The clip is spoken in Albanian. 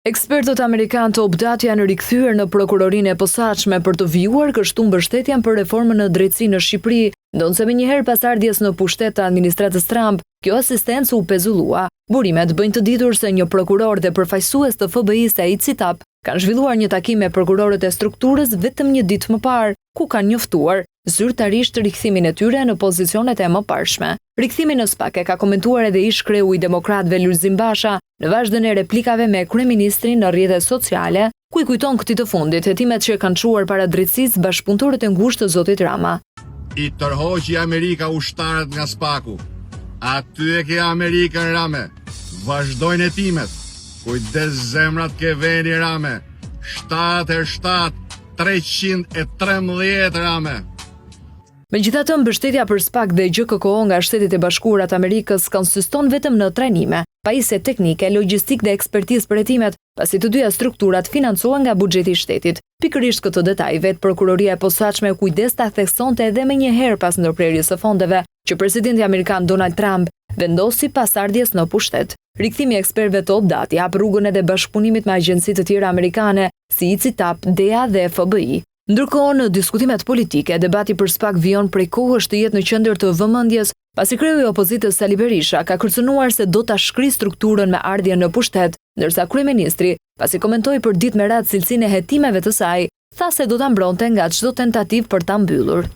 Ekspertët amerikanë të OPDAT janë rikthyer në Prokurorinë e Posaçme për të vijuar kështu mbështetjen për reformën në drejtësi në Shqipëri, ndonëse menjëherë pas ardhjes në pushtet të administratës Trump, kjo asistencë u pezullua. Burimet bëjnë të ditur se një prokuror dhe përfaqësues të FBI-së e ICITAP kanë zhvilluar një takim me prokurorët e strukturës vetëm një ditë më parë, ku kanë njoftuar zyrtarisht rikthimin e tyre në pozicionet e mëparshme. Rikthimin në SPAK e ka komentuar edhe ish-kreu i demokratëve Lulzim Basha në vazhdën e replikave me kryeministrin në rrjetet sociale, ku i kujton këtij të fundit hetimet që kanë çuar para drejtësisë bashkëpunëtorët e ngushtë të zotit Rama. I tërhoqi Amerika ushtarët nga SPAK-u. Aty e ke Amerikën Rame. Vazhdojnë hetimet. Kujdes zemrat ke veni Rame. 7 herë 7 313 Rame. Megjithatë, mbështetja për SPAK dhe GJKKO nga Shtetet e Bashkuara të Amerikës konsiston vetëm në trajnime, pajisje teknike, logjistikë dhe ekspertizë për hetimet, pasi të dyja strukturat financohen nga buxheti i shtetit. Pikërisht këtë detaj, vetë Prokuroria e Posaçme u kujdes ta theksonte edhe menjëherë pas ndërprerjes së fondeve, që presidenti amerikan Donald Trump vendosi pas ardhjes në pushtet. Rikthimi i ekspertëve të OPDAT i hap rrugën edhe bashkëpunimit me agjenci të tjera amerikane, si ICITAP, DEA dhe FBI. Ndërkohë, në diskutimet politike, debati për SPAK vijon prej kohësh të jetë në qendër të vëmendjes, pasi kreu i opozitës Sali Berisha ka kërcënuar se do ta shkrijë strukturën me ardhjen në pushtet, ndërsa kryeministri, pasi komentoi për ditë me radhë cilësinë e hetimeve të saj, tha se do ta mbronte nga çdo tentativë për ta mbyllur.